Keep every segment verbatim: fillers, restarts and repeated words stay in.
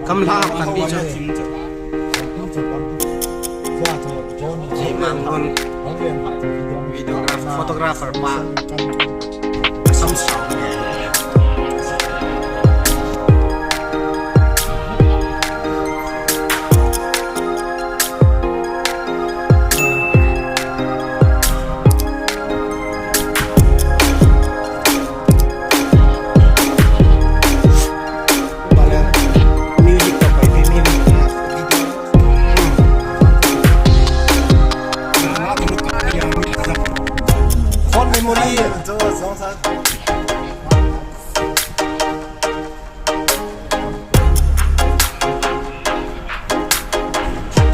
Kam la kan bi chu. Ji man hon. Videographer, photographer pa. Sam sam. Music to pai pi mi. Phone memory.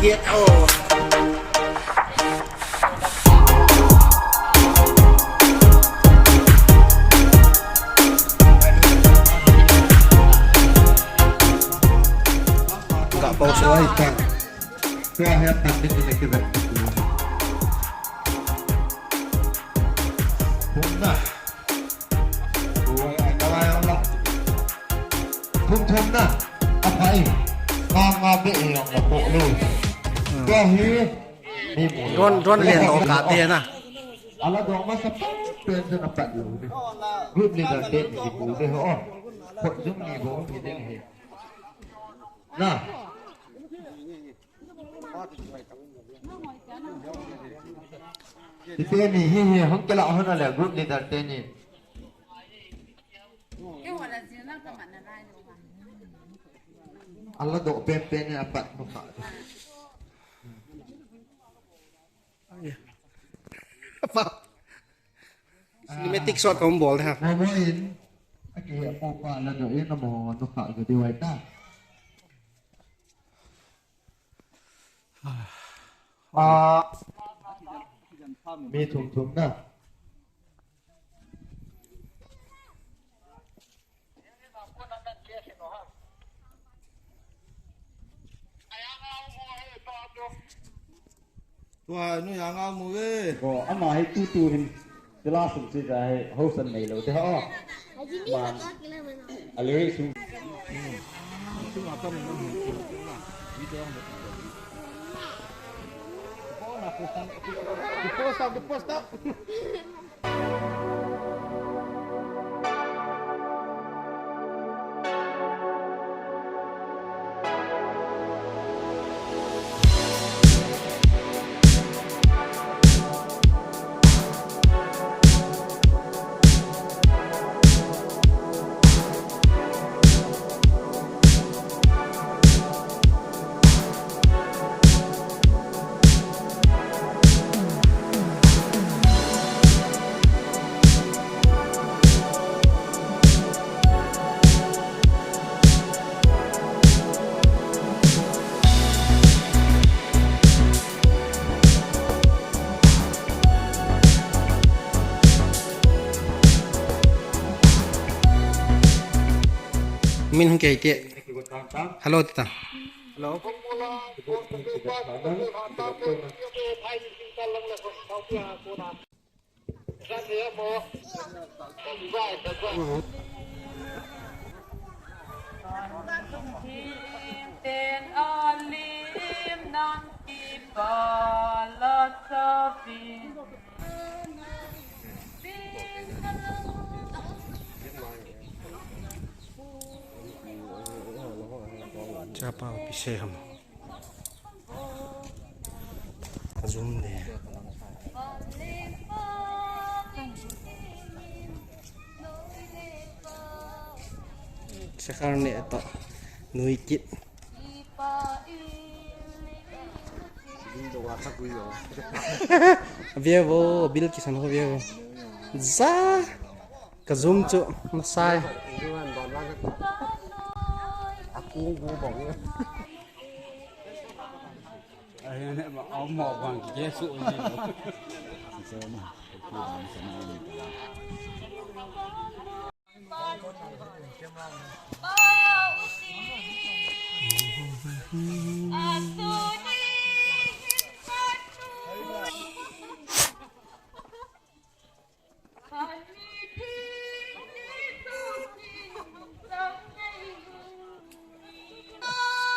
Get out. Ka pau so ai ta. Tua he pan din ni ki vet. Pum na. Tua ai ka lai la. Pum thum na. Apai. Nga nga be e ang la po lo. Tua he. Ni mo. Ron ron le to ka te na. Ala dong masa pen pen na pat lo. Group leader te ni bu de ho. Khut jung ni bo ni de he. Na. Tite ni hi hi hung kela hon ale group leader te ni. Ala do pen pen ni apat mo ka. Apa? Cinematic shot ka hung bol de ha. Mo mo in. Aki apo pa la do in mo no ka ga di wai ta. Ah, mi thum thum na. Tua nu yang a mu ve. Ko ama hi tu tu hin. Tila sum si ja he, hausan nei lo te ha. Man. A lyrics sum. Post up, post up. Min hung kei te. Hello, tita. Hello. Chapa pi se ham. Zoom de. Sekhar ne to. Nui kit. Vievo, bil kisan ho vievo. Za. Ka zoom chu, na sai.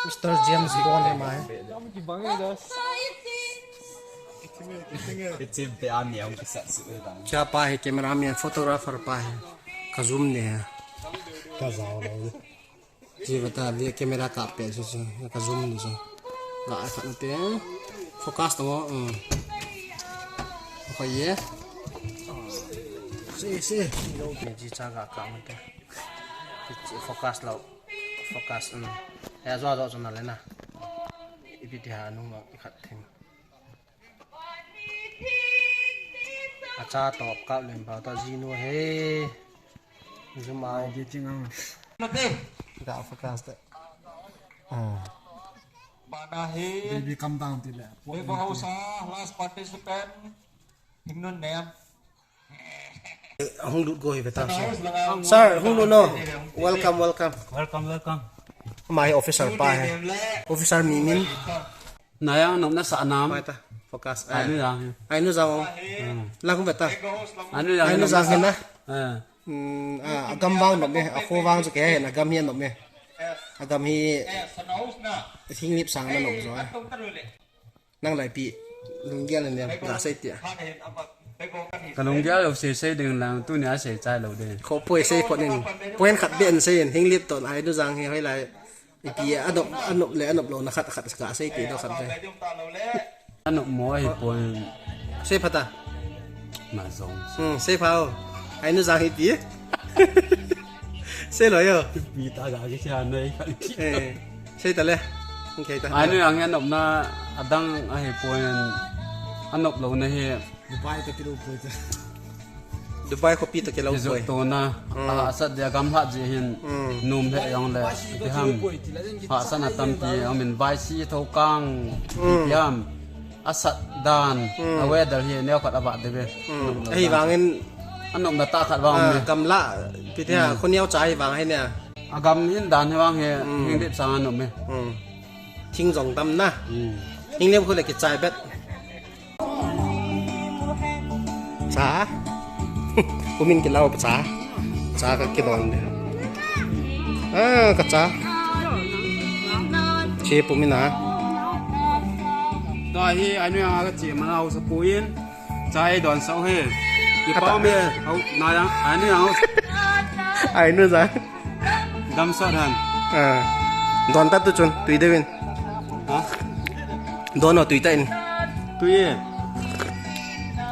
Mister James Bond hi mai. Ichim pe a niam kisat su dan. Cha pa hi cameraman, photographer pa hi. Ka zoom ne. Ka zao lo. Ji bata le camera ka pe su su. Ka zoom ni su. Ga khat na te. Focus to. Um. Ko ye. Si si. Ji cha ga ka ma te. Focus lo. Focus, um. Ya, zo, zo, zo, na le na. Ipi ti ha nu ma, i khat thim. Acha top kap len ba ta ji nu he. Zoom out. Ai, di ching ang. Nate. Ga focus te. Ah. Bana he. Baby, come down ti le. Big Boss, ah, last participant. Him nun nem. Hung lut go hi beta. Sir, hung lut no. Welcome, welcome. Welcome, welcome. Ama hi officer pa hi. Officer mi min. Naya nop na sa nam. Pai ta. Focus. Ai nu jang. Ai nu jang. Hmm. La hung beta. Ai nu jang. Ai nu jang na. Eh. Hmm, ah, agam vang nop me. Akho vang chu ke na gam hi nop me. Agam hi. Hinglip sang na nop jo. Nang lai pi, lunggel nen ga sei tia. Ka lunggel lo sei sei ding lang, tunia sei chai lo ding. Kho poi sei phot nen. Point khat beh sei in, Hinglip toh Ai nu jang hi hoilai. Ipi anop, anop le anop lo na khat khat ga sei ti do khat ve. Anop mo hi poi. Sei pha ta. Ma jong. Hmm, sei pha o. Ai nu jang hi ti. Sei lo yo. Pi ta ga ki sia nei ka ki. Eh, sei ta le. Okay ta. Ai nu jang anop na adang ahi poi, anop lo na hi. Dubai to kilo poi ta. Dubai khopi to kilo poi. To na. Hmm. A sat dia gam hat ji hin. Hmm. Num he jong le. Ti ham. Ha sana tam ti amin bai si tho kang. Hmm. Ti ham. Asat dan, hmm, a weather hi neo khat abat de be. Hmm. Ahi vangin anop na ta khat vang, ah, me. Gamla, pi te ha, hmm, khu neo cha hi vang hi ne. Agam hin dan hi vang hi, hmm, Hinglip sang anop me. Hmm. Thing jong tam na. Hmm. Hinglip khu le kichai bet. Cha. Kumin kilau cha. Cha ka kidon de. Ah, ka cha. Che pu mina. Tua hi, ai nu jang ka che mana hausa puin. Cha ei don sau he. Ki pau me. Hau, na jang, ai nu jang hausa. Ai nu jang. Dam sot han. Ah. Don ta tu chun, tui de vin. Ha? Don o tui ta in. Tui e.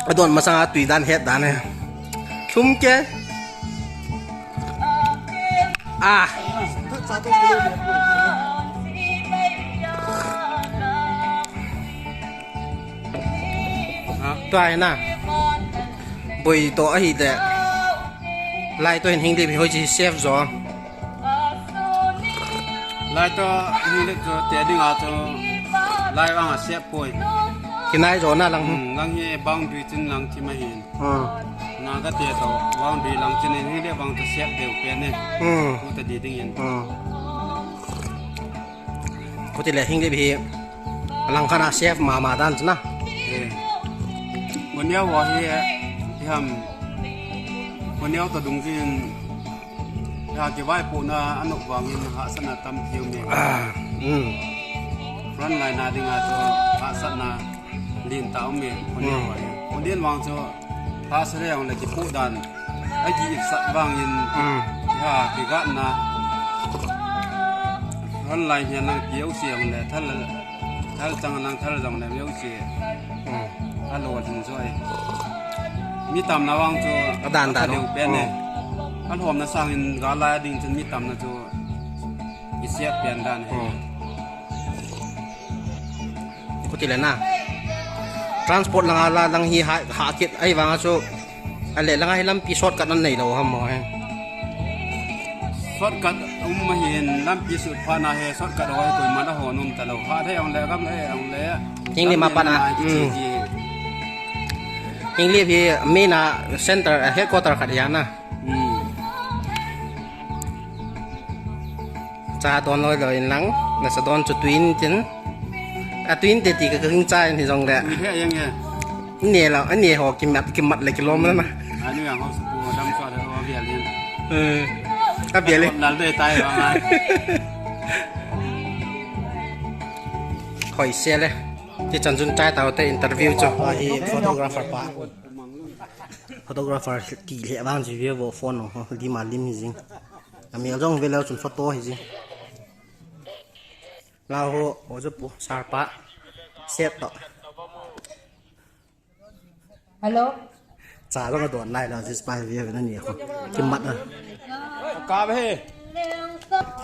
Adon masang a tui dan het dan e. Thum ke. Ah. Ha? Tua hi na. Boi to ahi de. Lai to hin Hinglip hi hoi chi safe jo. Lai to Hinglip to te ding a to. Lai vang a safe poi. Kinai jo na lang. Hmm, lang hi boundary chin lang thim ahin. Hmm. Na ka te to boundary lang chin in Hinglip vang to safe deu pen e. Hmm. Khu ta di ding in. Hmm. Khuti le Hinglip hi alang khat a safe mama dan chu na. Eh. Khu neo ho hi, eh, ham. Khu neo to dungjui a kivaipohna anop vangin hahsatna tampi um e. Ah, um. Front line a ding a chu hahsatna len tah um e, khu neo ho hi. Khu neo vang chu hahsa le jong le kipoh dan. Aki ipsat vangin, hmm, ya, kigatna. Front line hi nang pi u si jong le, thal, thal chang nang thal jong le u si. Hmm. Alo jing joi. Mi tamna vang chu adan dan deu pen e. Hmm. Alhomna sangin ga lai ding chun mi tamna chu kisiat pen dan e. Hmm. Khuti le na. Transport langa la lang hi ha, ha kit ahi vanga chu. Ale langa hi lampi shortcut an nei lou ham mo he. Shortcut um ma hin lampi sut pha na he shortcut ho hi koiman a hon um talou. Ha the ong le gam le ong le. Hinglip ma pat na. Hmm. Hinglip hi main a center, headquarter khat hi a na. Hmm. Cha don loi loi in lang, nasa don chu tui in tin. A tui in te ti ka, ka hing cha in hi jong le. Tui he yang he. Ne la, ne ho kimat, kimat le kilom na na. Ai nu jang ho su pu dam so le ho bia lin. Eh. Ka bia le. Lal de tai ba ngai. Hoi se le. Ti chan chun chai tau te interview chu. Ahi photographer pa. Photographer ti le vang ji ve vo phone ho. Di ma lim hi jing. Ami jong ve le chun photo hi jing. La ho, ho chu pu, sir pa. Set to. Hello. Cha jong adon lai lo, jis pa ve ve na ni ko. Kimat a. Ka ve.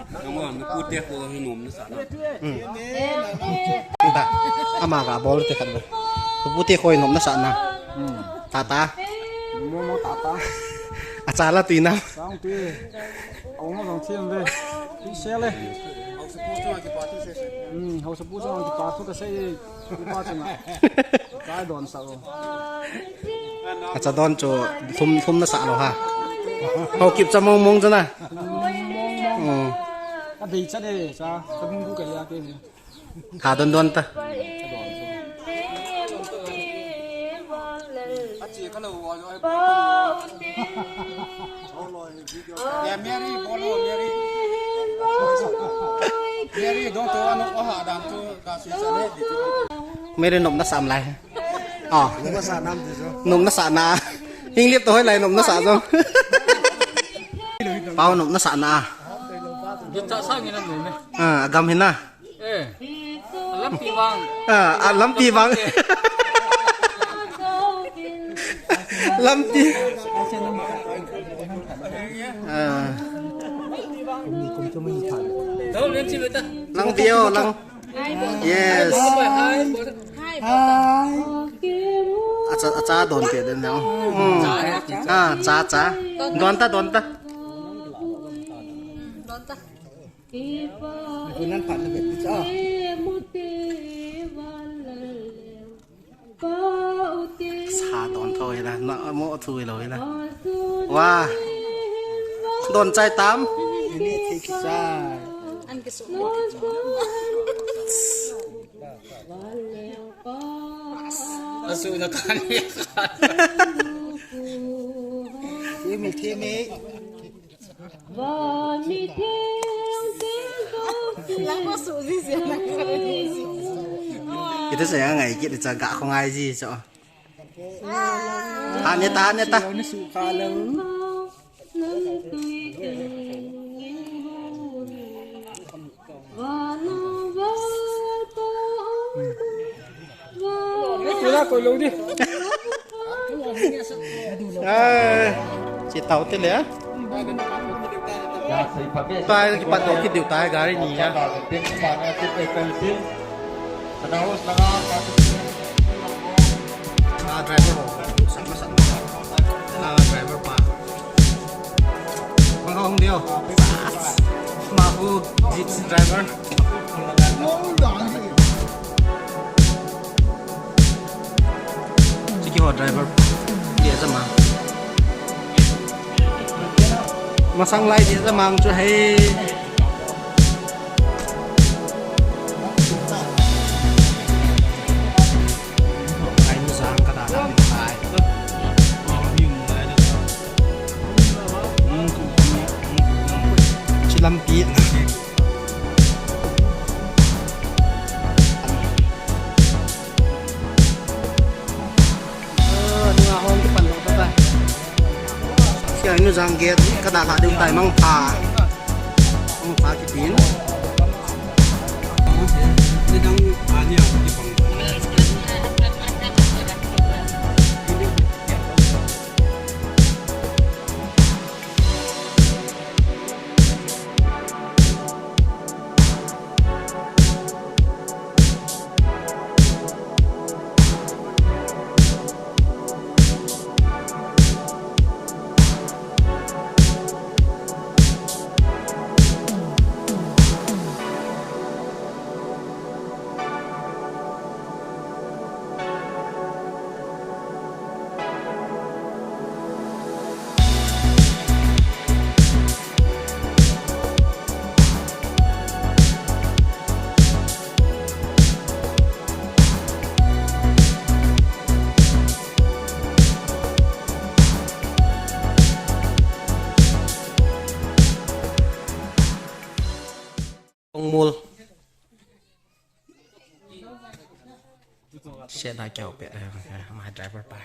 Nang wan, mi pu te ko hi nom na sa na. Hmm. Ta, ama ka bol te khat ve. Pu te ko hi nom na sa na. Hmm. Ta ta. Mo mo ta ta. Acha la tui na. Sang tui. Ong mo jong thim ve. Ti se le. Hmm, hausa pu jong kipa thu ka sei. Kipa chunga. Ka don sa o. Acha don chu thum, thum na sa lo ha. Hau kip cha mong mong cha na. Hmm. Ka dei cha de cha. Ka bung bu ka ya ke. Ka don don ta. Ka don. Ya, Mary, bolo, Mary. Mary, dong to, ano, oha, dam to, ka sui sa le, di to. Mary, nom na sam lai. Oh. Nom na sa nam di so. Nom na sa na. English to hoi lai, nom na sa so. Pau nom na sa na. Di ta sa ngi na nom ne. Ah, agam hi na. Eh, lampi vang. Ah, ah, lampi vang. Lampi. Ah. Lampi o, lang. Yes. Acha, acha don te den na. Hmm. Ah, cha, cha. Don ta, don ta. Don ta. Kunan pat na bet cha. Sa don tho ina, na mo thu lo ina. Wa. Don chai tam. Ini thik chai. An ke su. Asu na kan ya. Thimi, thimi. Ito sa yang ai kit sa ga ko ngai ji so. Ane ta, ane ta. Tula koi lo di. Ai, si tau te le. Tai kipat do kit diu tai gari ni ya. Ah, driver ho. Sama sama. Ah, driver pa. Bang hong dio. Mahu Jeep driver. Chiki ho driver. Dia sama. Masang lai dia sama chu hai. Chilampi. Sia inu jang gate ka dalha diu tai mangpha. Mangpha kitin. Ongmol. Che na kya pe, my driver pa.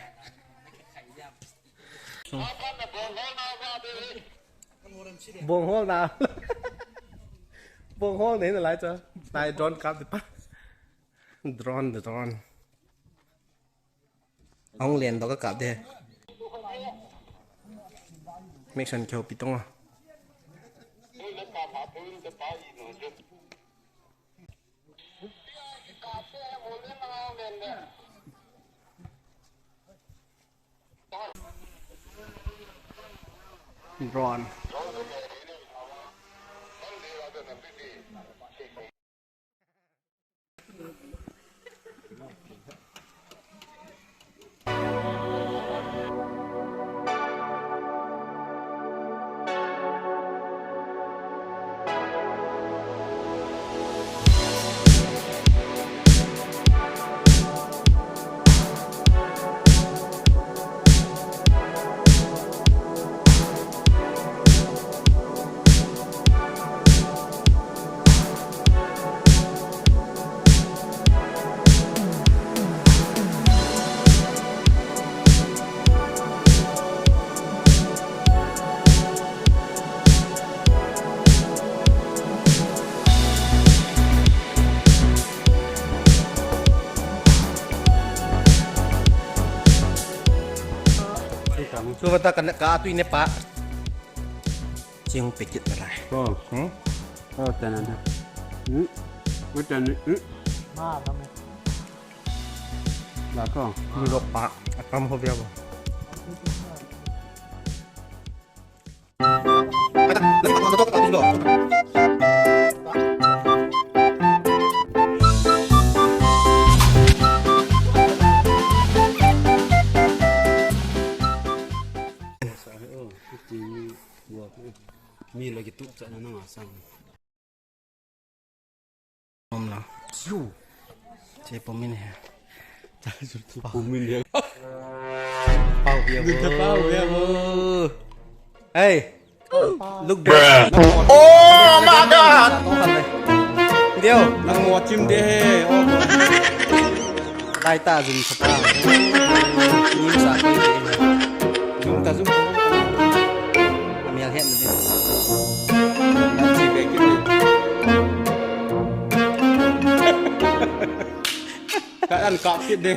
Bong hol na. Bong hol nei na lai cha. Nai drone kap de pa. Drone, drone. Hong len to ka kap de. Make sure kyo pitong. Drone. Chu kata ka, ka tui ne pa. Ching pekit na lai. Oh. Hmm? Oh, tanan ha. Hmm? Utanan. Hmm? Ma, kami. La ko. Ni lo pa. Atam ho bia bo. Mi lagi tu cha na nga sang. Om la. Chu. Che pomin he. Pomin he. Pau bia bo. Pau bia bo. Hey. Look, bro. Oh my God. Dio. Nang mo chim de he. Lai ta zum sa ta. Nim sa ta. Zum ta zum. Amial het ni. Chi be ki. Ka an ka kit de.